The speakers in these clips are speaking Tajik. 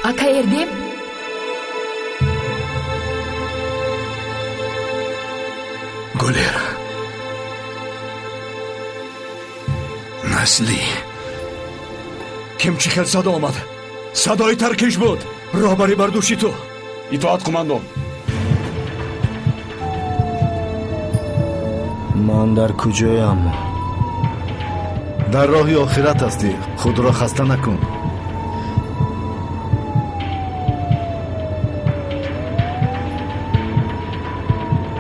Ака Эрдем? Гулер. Насли. Ким чӣ хел садо омад? Садои таркиш буд. Роҳбарӣ бар дӯши ту. Итоат, қумандон. Ман дар куҷоям? Дар роҳи охират ҳастӣ. Худро хаста накун.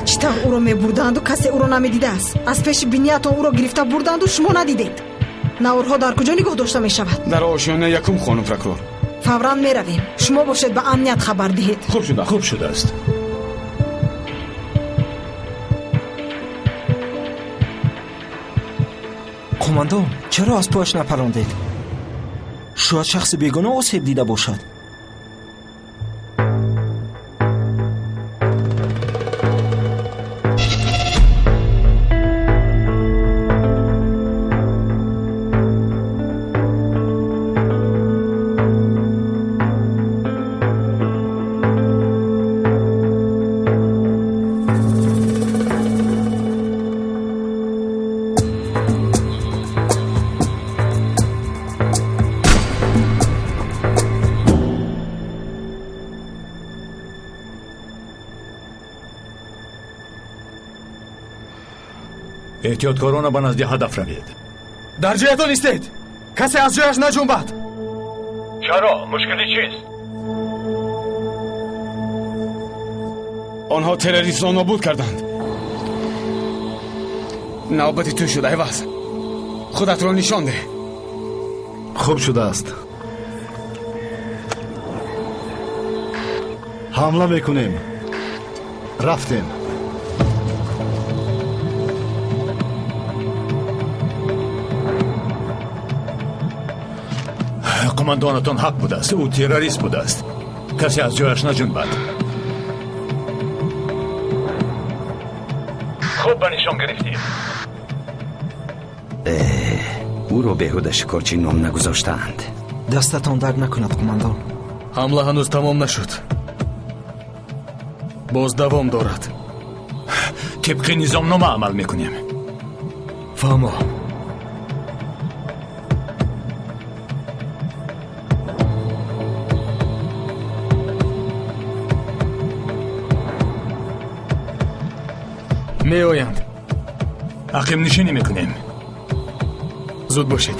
Чӣ тавр ӯро мебурданду касе ӯро намедидааст? Аз пеши биниятон ӯро гирифта бурданду шумо надидед. Наворҳо дар куҷо нигоҳ дошта мешавад? Дар ошёнаи якум, хонум прокурор. Фавран меравем. Шумо бошед ба амният хабар диҳед. Хуб шуда. Хуб шудааст. Қумандон, чаро аз пояш напарондед? Шояд шахси бегуноҳ осеб дида бошад. Эҳтиёткорона ба назди ҳадаф равед. Дар ҷоятон истед. Касе аз ҷояш наҷунбад. Чаро? Мушкили чист? Онҳо террористро нобуд карданд. Навбати ту шуд, Айваз. Худатро нишон деҳ. Хуб шудааст. Ҳамла мекунем. Рафтем. Қумандонатон ҳақ будааст. Ӯ террорист будааст. Касе аз ҷояш наҷунбад. Хуб ба нишон гирифтем. Ӯро беҳуда шикорчӣ ном нагузоштаанд. Дастатон дард накунад, қумандон. Ҳамла ҳанӯз тамом нашуд. Боз давом дорад. Тибқи низомнома амал мекунем. Фаҳмо. Меоянд. Ақибнишинӣ мекунем. Зуд бошед.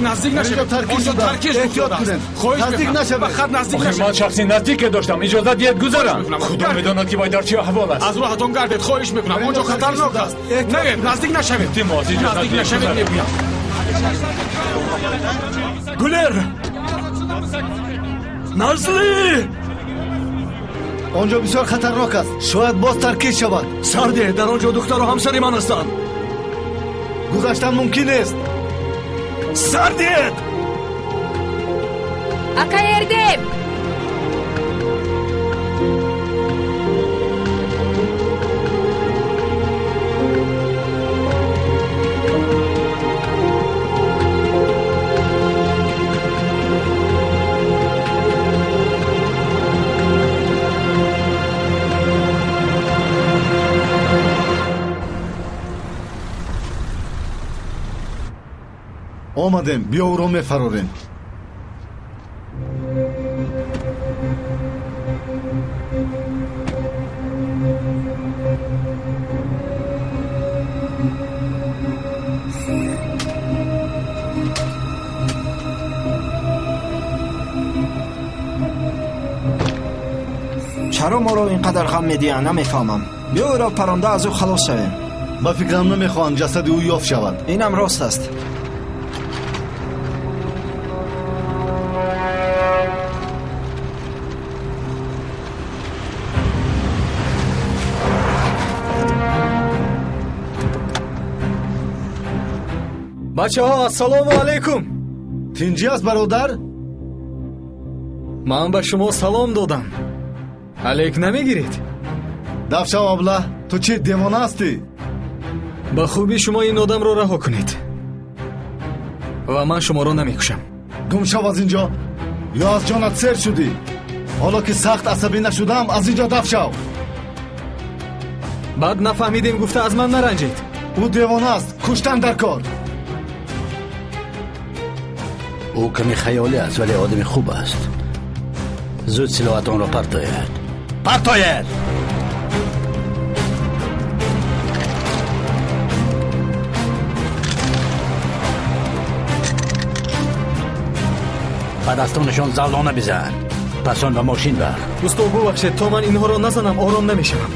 Наздик нашавед. Онҷо таркиш эҳтиёт кунед. Наздик нашавед. Ба хат наздик нашавед. Ман шахси наздике доштам. Иҷозат диҳед гузарам. Худо медонад ки вай дар чӣ аҳвол аст. Аз роҳатон гардед, хоҳиш мекунам. Онҷо хатарнок аст. Наед, наздик нашавед. Илтимос, иҷозат наздик нашавед, мегӯям. Гулер! Назли! Онҷо бисёр хатарнок аст. Шояд боз таркиш шавад. Сарде, дар он ҷо духтару ҳамсари ман ҳастанд. Гузаштан мумкин нест. Сардед! Ака Эрдем! Омадем, биё ӯро мефарорем. Чаро моро ин қадар ғам медиҳанд, намефаҳмам. Биё ӯро паронда аз ӯ халос шавем. Ба фикрам намехоҳанд ҷасади ӯ ёфт шавад. Инам рост аст. Бачаҳо, ассалому алайкум. Тинҷӣ аст, бародар? Ман ба шумо салом додам. Алек намегиред? Дафшав абла, ту чӣ девона ҳастӣ? Ба хубӣ шумо ин одамро раҳо кунед ва ман шуморо намекушам. Гум шав аз инҷо, ё аз ҷонат сер шудӣ. Ҳоло ки сахт асабӣ нашудам, аз инҷо даф шав. Баъд нафаҳмидем гуфта аз ман наранҷед. Ӯ девона аст, куштан дар кор. Ӯ каме хаёлӣ аст, вале одами хуб аст. Зуд силоҳатонро партоед. Партоед! Ба дастонашон заллона бизан, пас он ба мошин бар. Усто, бубахшед, то ман инҳоро назанам ором намешавам.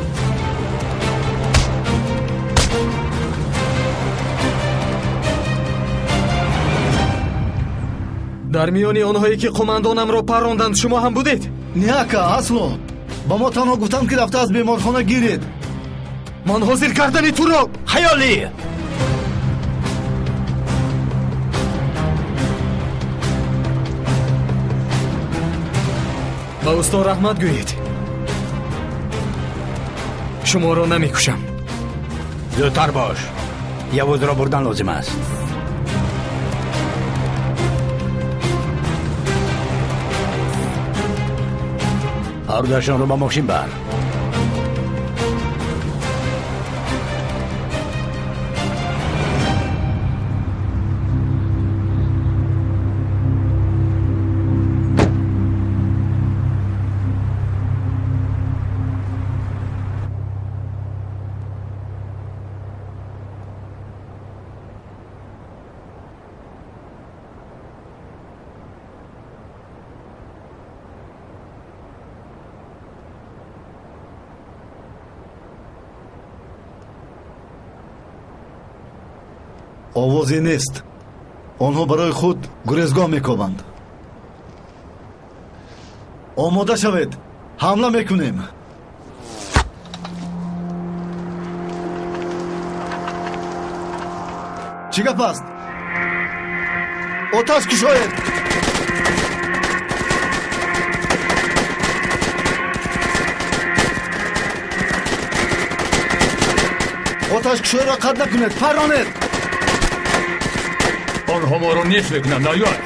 Дар миёни онҳое ки қумандонамро парронданд шумо ҳам будед? Не ака, асло. Ба мо танҳо гуфтанд ки рафта аз беморхона гиред. Ман ҳозир кардани туро хаёлӣ. Ба усто раҳмат гӯед. Шуморо намекушам. Зудтар бош, Явузро бурдан лозим аст. Ҳардуяшонро ба мошин бар. Овозе нест. Онҳо барои худ гурезгоҳ мекобанд. Омода шавед, ҳамла мекунем. Чӣ гап аст? Оташ кушоед! Оташкушоиро қат накунед, парронед! Онҳо моро нест мекунанд, наёд.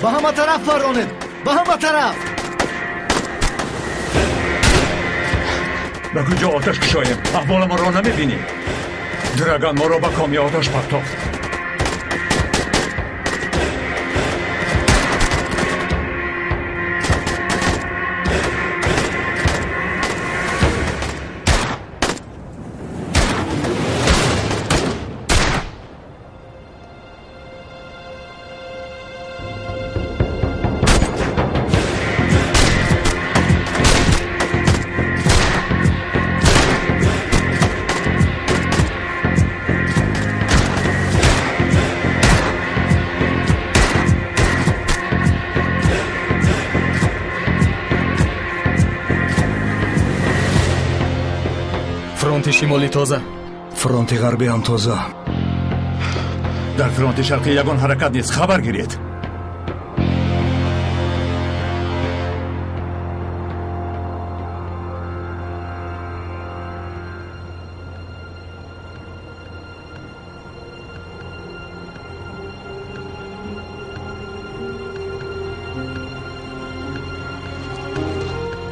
Ба ҳама тараф парронед, ба ҳама тараф! Ба куҷо оташ кушоем? Аҳволамонро намебинӣ? Драган моро ба коми оташ партофт. Фронти шимолӣ тоза. Фронти ғарбӣ ҳам тоза. Дар фронти шарқӣ ягон ҳаракат нест, хабар гиред.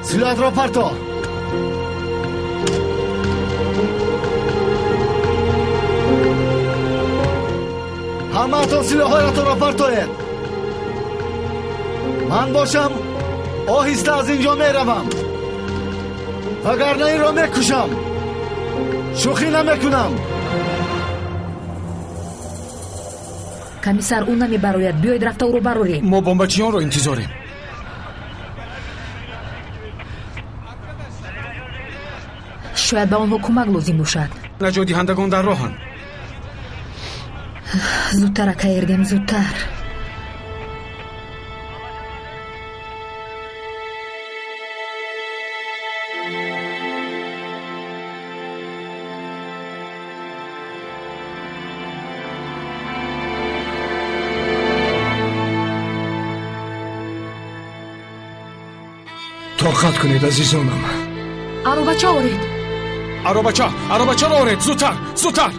Силоҳатро парто! Ҳамаатон силоҳҳоятонро партоед. Ман бошам оҳиста аз инҷо меравам, вагарна инро мекушам. Шӯхӣ намекунам. Комиссар, ӯ намебарояд. Биёед рафта ӯро барорем. Мо бомбачиёнро интизорем. Шояд ба онҳо кӯмак лозим бошад. Наҷотдиҳандагон дар роҳанд. Зудтар, ака Эрдем, зудтар. Тоқат кунед, азизонам. Аробача оред. Аробача, аробачаро оред, зудтар, зудтар.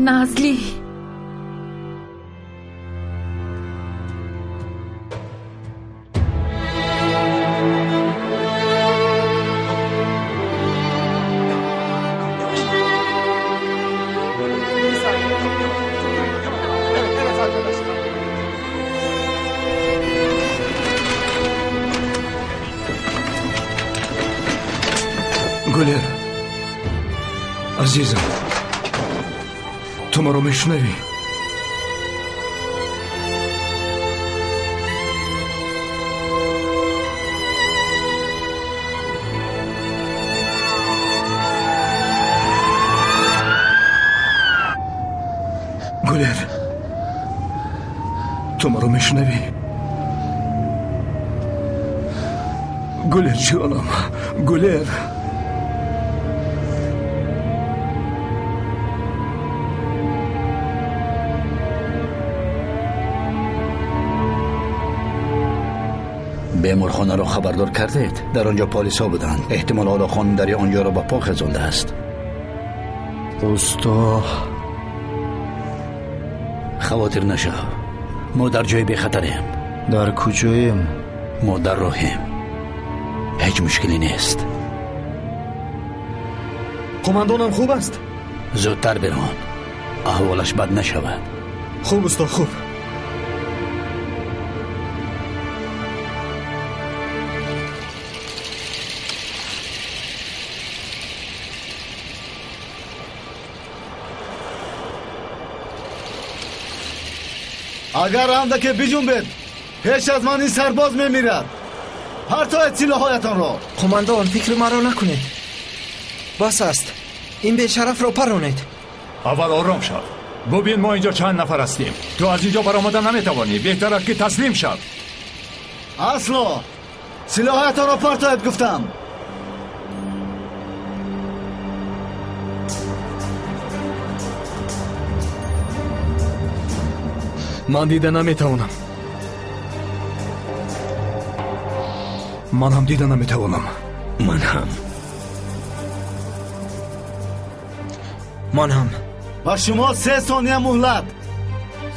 Назли. Гулер, азизам, ту маро мешунавӣ? Гулер, ту маро мешунавӣ? Гулер ҷонам, Гулер. Беморхонаро хабардор кардед? Дар он ҷо полисҳо буданд. Эҳтимол ҳоло хонум дарё он ҷоро ба по хезондааст. Усто, хавотир нашав. Мо дар ҷои бехатарем. Дар куҷоем? Мо дар роҳем. Ҳеҷ мушкиле нест. Қумандонам хуб аст? Зудтар бирон, аҳволаш бад нашавад. Хуб, усто, хуб. Агар андаке биҷунбед, пеш аз ман ин сарбоз мемирад. Партоед силоҳҳоятонро. Қумандон, фикри маро накунед. Бас аст. Ин бешарафро паронед. Аввал ором шав. Бубин, мо инҷо чанд нафар ҳастем. Ту аз инҷо баромада наметавонӣ. Беҳтар аст ки таслим шав. Асло, силоҳҳоятонро партоед, гуфтам. Ман дида наметавонам. Ман ҳам дида наметавонам. Ман ҳам. Ман ҳам. Ба шумо 3 сония муҳлат.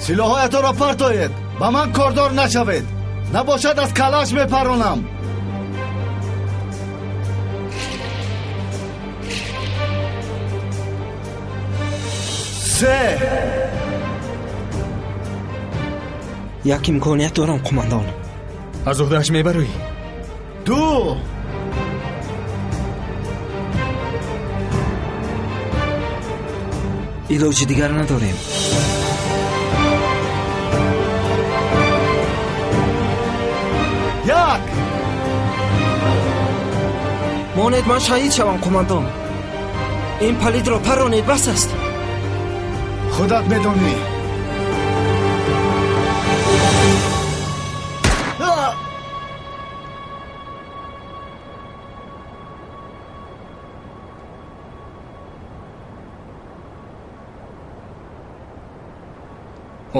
Силоҳҳоятонро партоед. Ба ман кордор нашавед. Набошад аз калаш мепаронам. Се. Як имконият дорам, қумандон. Аз уҳдааш мебароӣ? 2. Илоҷи дигар надорем. 1. Монед ман шаҳид шавам, қумандон. Ин палидро паронед, бас аст. Худат медонӣ.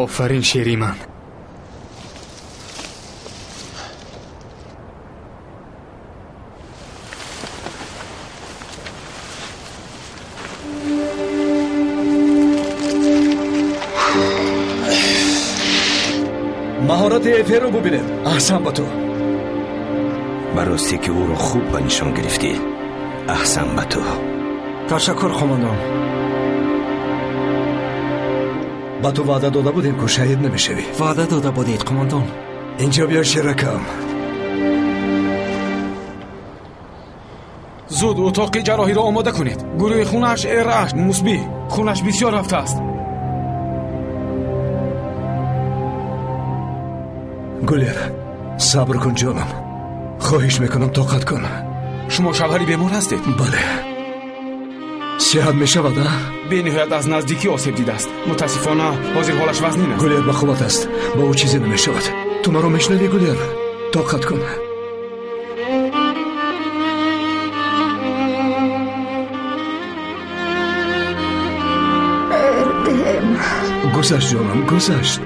Офарин, шери ман. Маҳорати эферро бубинед. Аҳсан ба ту. Ба ростӣ ки ӯро хуб ба нишон гирифтӣ. Аҳсан ба ту. Ташаккур, қумондон. Ба ту ваъда дода будем, ку шаҳид намешавӣ. Ваъда дода будед, қумондон. Инҷо биё, шеракам. Зуд утоқи ҷарроҳиро омода кунед. Гурӯҳи хунаш РH мусбӣ. Хунаш бисёр рафтааст. Гулер, сабр кун, ҷонам. Хоҳиш мекунам, тоқат кун. Шумо шавҳари бемор ҳастед? Бале. Сиҳат мешавад, а? Бениҳоят аз наздикӣ осеб дидааст. Мутаассифона, ҳозир ҳолаш вазнин аст. Гулер ба қувват аст. Ба ӯ чизе намешавад. Ту маро мешнавӣ, Гулер? Тоқат кун. Эрдем. Гузашт, ҷонам, гузашт.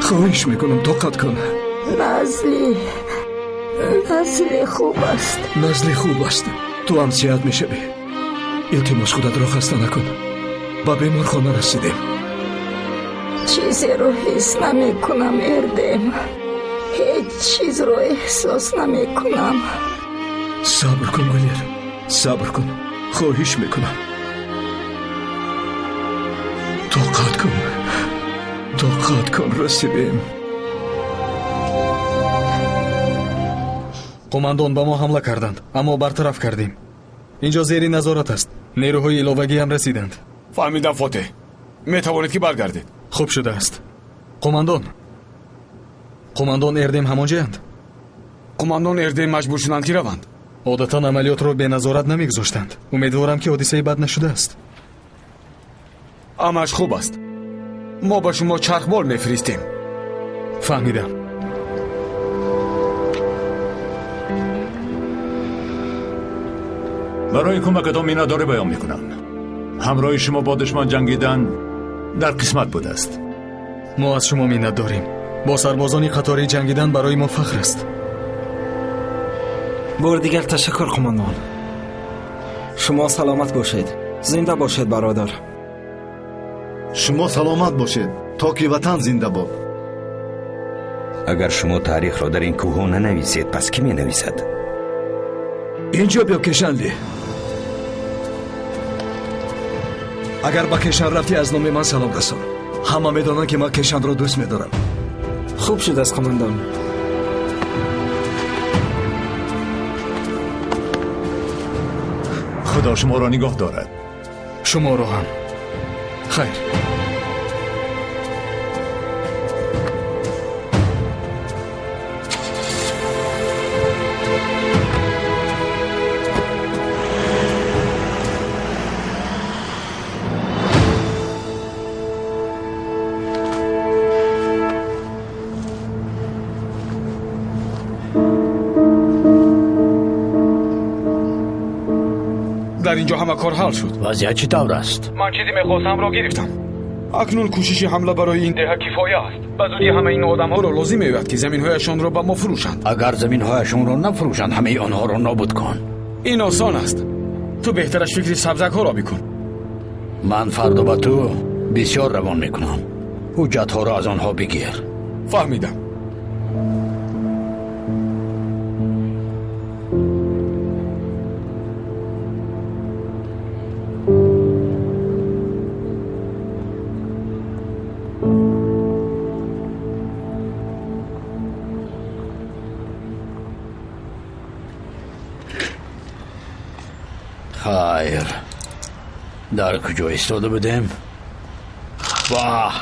Хоҳиш мекунам, тоқат кун. Назли, Назли хуб аст. Назли хуб аст. Ту ҳам сиҳат мешавӣ. Илтимос, худатро хаста накун. Ба беморхона расидем. Чизеро ҳис намекунам, Эрдем. Ҳеҷ чизро эҳсос намекунам. Сабр кун, Гулер, сабр кун. Хоҳиш мекунам. Тоқат кун. Тоқат кун, расидем. Қумандон, ба мо ҳамла карданд, аммо бартараф кардем. Инҷо зери назорат аст. Нерӯҳои иловагӣ ҳам расиданд. Фаҳмидам, Фотеҳ. Метавонед ки баргардед. Хуб шудааст. Қумандон, қумандон Эрдем ҳамонҷоянд? Қумандон Эрдем маҷбур шуданд ки раванд. Одатан амалиётро беназорат намегузоштанд. Умедворам, ки ҳодисаи бад нашудааст. Ҳамааш хуб аст. Мо ба шумо чархбол мефиристем. Фаҳмидам. Барои кӯмакатон миннатдорӣ баён мекунам. Ҳамроҳи шумо бо душман ҷангидан дар қисмат будааст. Мо аз шумо миннат дорем. Бо сарбозони қаторӣ ҷангидан барои мо фахр аст. Бори дигар ташаккур, қумондон. Шумо саломат бошед. Зинда бошед, бародар. Шумо саломат бошед, то ки ватан зинда бод. Агар шумо таърихро дар ин кӯҳҳо нанависед, пас кӣ менависад? Инҷо биё, Кешанли. Агар ба Кешан рафтӣ, аз номи ман салом расон. Ҳама медонанд, ки ман Кешанро дӯст медорам. Хуб шудааст, қумондон. Худо шуморо нигоҳ дорад. Шуморо ҳам. Хайр. Дар инҷо ҳама кор ҳал шуд. Вазъият чӣ тавр аст? Ман чизе мехостамро гирифтам. Акнун кӯшиши ҳамла барои ин деҳа кифоя аст. Ба зудӣ ҳамаи ин одамҳоро лозим меояд, ки заминҳояшонро ба мо фурӯшанд. Агар заминҳояшонро нафурӯшанд, ҳамаи онҳоро нобуд кун. Ин осон аст. Ту беҳтараш фикри сабзакҳоро бикун. Ман фардо ба ту бисёр равон мекунам. Ҳуҷҷатҳоро аз онҳо бигир. Фаҳмидам. Хайр, дар куҷо истода будем? Ваҳ!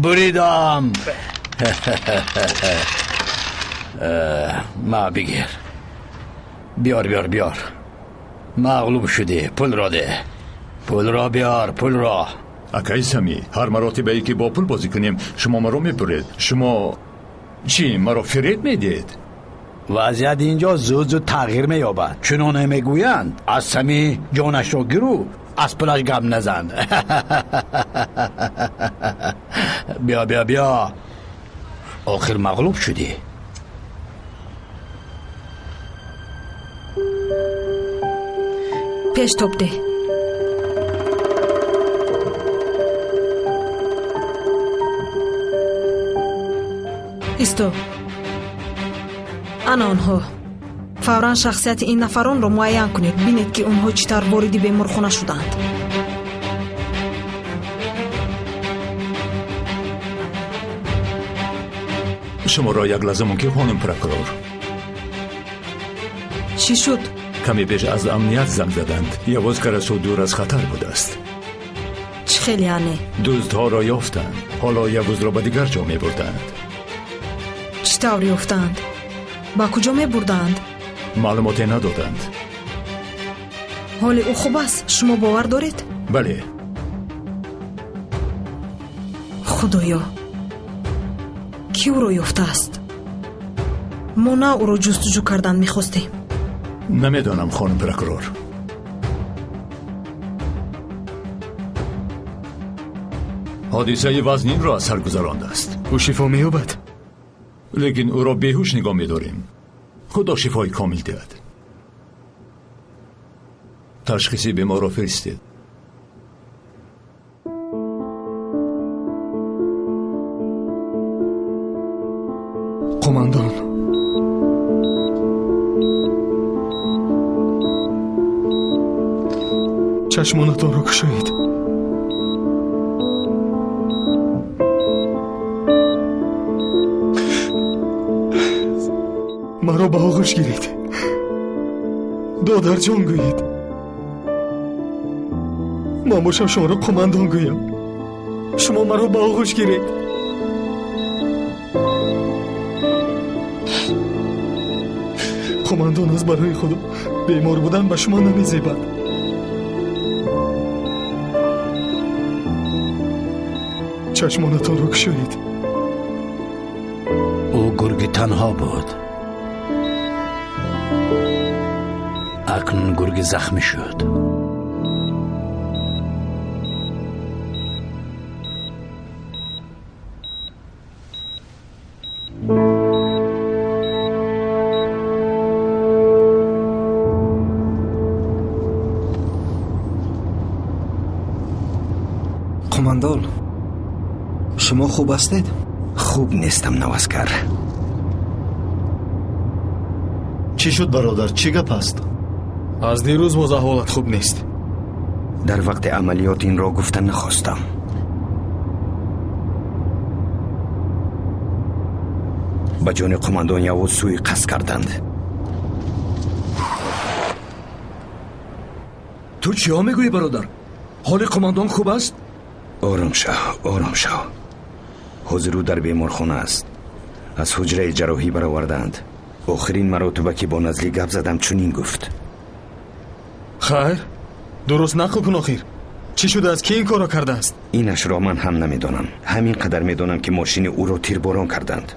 Буридам! Ма бигир. Биёр, биёр, биёр. Мағлуб шудӣ. Пулро деҳ. Пулро биёр, пулро. Акаи Самӣ, ҳар маротибае ки бо пул бозӣ кунем, шумо маро мебуред. Шумо чӣ, маро фиреб медиҳед? Вазъият инҷо зуд-зуд тағйир меёбад. Чуноне мегӯянд, аз Самӣ ҷонашро гиру, аз пулаш гап назан. Биё, биё, биё. Охир мағлуб шудӣ. Пеш тоб деҳ. Исто. Ана онҳо. Фавран шахсияти ин нафаронро муайян кунед. Бинед, ки онҳо чӣ тавр вориди беморхона шуданд. Шуморо як лаҳза мумкин, хонум прокурор? Чӣ шуд? Каме пеш аз амният занг заданд. Явоз Карасу дур аз хатар будааст. Чӣ хел яъне? Дуздҳоро ёфтанд. Ҳоло Явузро ба дигар ҷо мебурданд. Чӣ тавр ёфтанд? Ба куҷо мебурданд? Маълумоте надоданд. Ҳоли ӯ хуб аст? Шумо бовар доред? Бале. Худоё, кӣ ӯро ёфтааст? Мо на ӯро ҷустуҷӯ кардан мехостем. Намедонам, хонум прокурор. Ҳодисаи вазнинро аз сар гузарондааст. Ӯ шифо меёбад? Лекин ӯро беҳуш нигоҳ медорем. Худо шифои комил диҳад. Ташхиси беморро фиристед. Қумандон, чашмонатонро кушоед. Маро ба оғӯш гиред. Додарҷон гӯед. Ман бошам шуморо қумандон гӯям. Шумо маро ба оғӯш гиред. Қумандон, аз барои худо бемор будан ба шумо намезебад. Чашмонатонро кушоед. Ӯ гурги танҳо буд. Акнун гурги захмӣ шуд. Қумандон, шумо хуб ҳастед? Хуб нестам, наваскар. Чӣ шуд, бародар? Чӣ гап аст? Аз дирӯз боз аҳволат хуб нест. Дар вақти амалиёт инро гуфта нахостам. Ба ҷони қумандон Явуз сӯи қасд карданд. Ту чиҳо мегӯӣ, бародар? Ҳоли қумандон хуб аст? Ором шав, ором шав. Ҳозир ӯ дар беморхона аст. Аз ҳуҷраи ҷарроҳӣ баровардаанд. Охирин маротиба ки бо Назлӣ гап задам, чунин гуфт. Хайр, дуруст нақл кун охир. Чӣ шудааст? Кӣ ин корро кардааст? Инашро ман ҳам намедонам. Ҳамин қадар медонам, ки мошини ӯро тирборон карданд.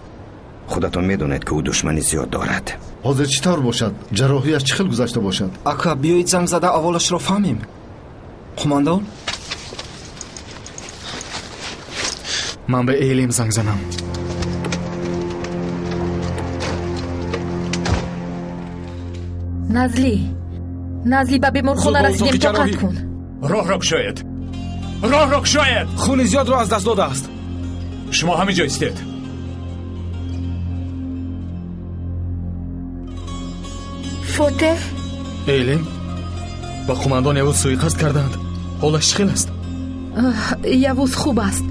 Худатон медонед, ки ӯ душмани зиёд дорад. Ҳозир чӣ тавр бошад? Ҷарроҳияш чӣ хел гузашта бошад? Ака, биёед занг зада аввалашро фаҳмем. Қумандон? Ман ба Элим занг занам. Назлӣ, Назлӣ, ба беморхона расидем, тоқат кун. Роҳро кушоед, роҳро кушоед. Хуни зиёдро аз даст додааст. Шумо ҳамин ҷо истед. Фотеҳ? Элим, ба қумандон Явуз суиқасд карданд. Ҳолаш чӣ хел аст? Явуз хуб аст.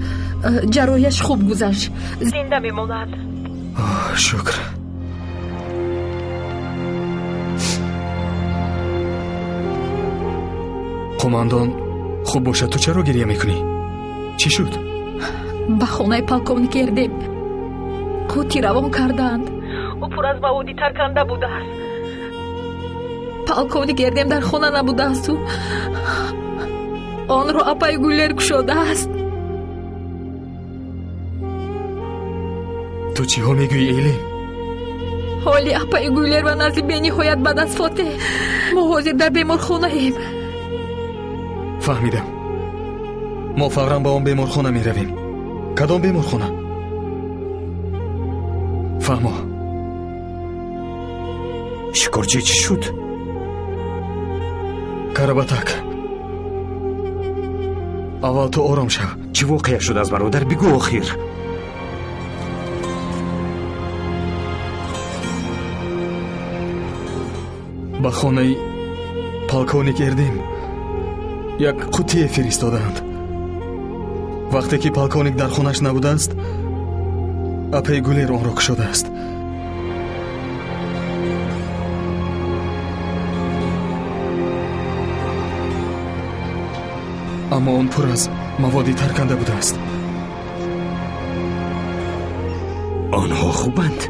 Ҷарроҳияш хуб гузашт. Зинда мемонад. Шукр. Қумандон хуб бошад, ту чаро гиря мекунӣ? Чӣ шуд? Ба хонаи полковник Эрдем қути равон карданд. Ӯ пур аз маводи тарканда будааст. Полковник Эрдем дар хона набудаасту онро апаи Гуллер кушодааст. Ту чиҳо мегӯӣ, Элим? Ҳоли апаи Гуллер ва Назли бениҳоят бад аст, Фотеҳ. Мо ҳозир дар беморхонаем. Фаҳмидам. Мо фавран ба он беморхона меравем. Кадом беморхона? Фаҳмо. Шикорчӣ чӣ шуд? Карабатак, аввал ту ором шав. Чӣ воқеа шудааст, бародар? Бигӯ охир. Ба хонаи полковник Эрдем як қуттие фиристодаанд. Вақте ки полковник дар хонааш набудааст, апаи Гулер онро кушодааст. Аммо он пур аз маводи тарканда будааст. Онҳо хубанд?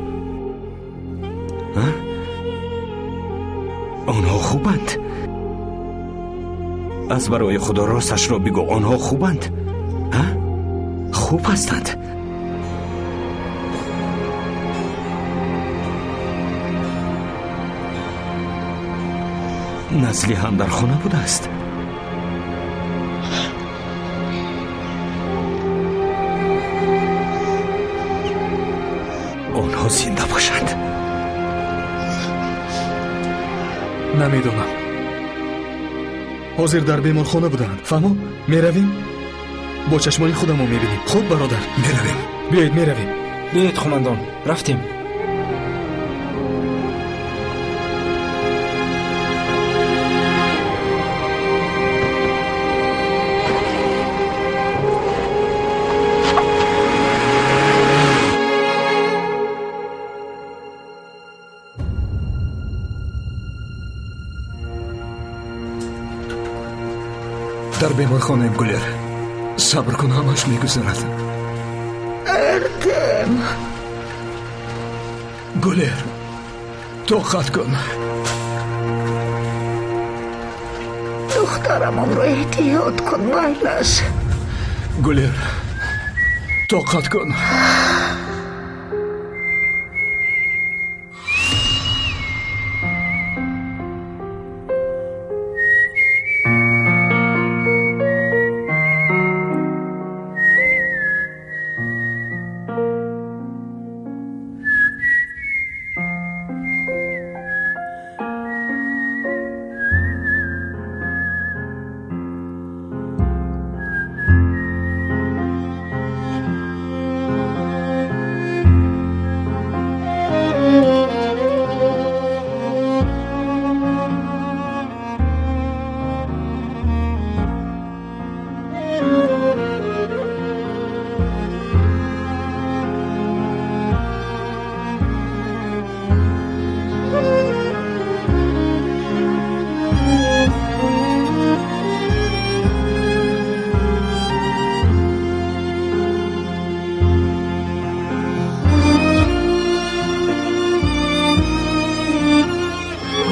Онҳо хубанд? Аз барои Худо росташро бигӯ, онҳо хубанд? Хуб ҳастанд? Назли ҳам дар хона будааст. Онҳо зинда бошанд. Намедонам. Ҳозир дар беморхона буданд. Фаҳмо? Меравем? Бо чашмони худамон мебинем. Хуб, бародар? Меравем. Биёед, меравем. Биёед, хомандон, рафтем. Дар беморхонаем, Гулер. Сабр кун, ҳамаш мегузарад. Эрдем. Гулер, тоқат кун. Духтарамонро эҳтиёт кун, майлаш. Гулер, тоқат кун.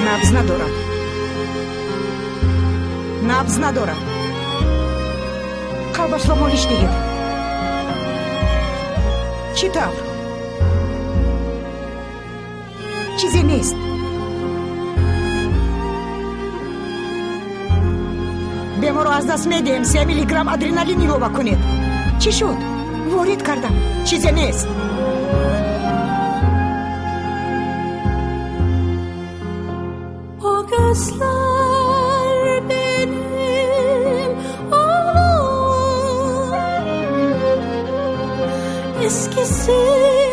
Набз надорад. Набз надорад. Қалбашро молиш диҳед. Чӣ тавр? Чизе нест. Беморро аз даст медиҳем. 3 миллиграмм адреналин илова кунед. Чӣ шуд? Ворид кардам. Чизе нест. O gözler benim oğlum, eskisinden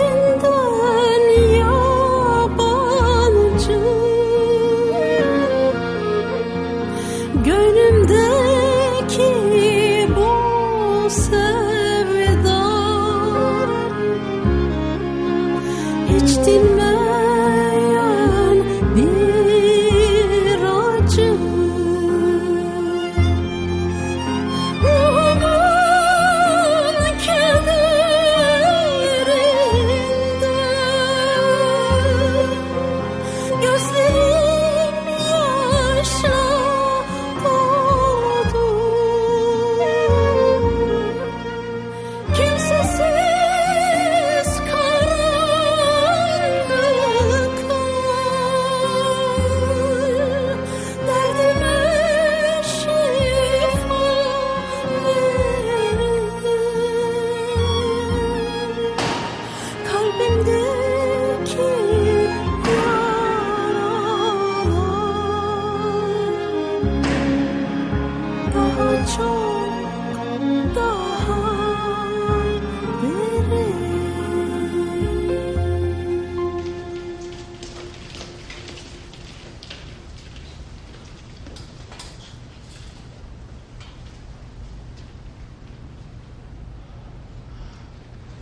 yabancı. Gönlümdeki bu sevda hiç dinmeyen bir acı. Ruhumun kederinde gözlerim yaşa doldu. Kimsesiz karanlıkta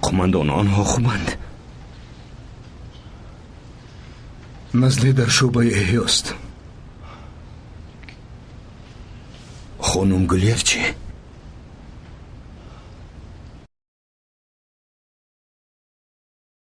Қумандон, онҳо хубанд? Назлӣ дар шӯъбаи эҳёст. Хонум Гулер чӣ?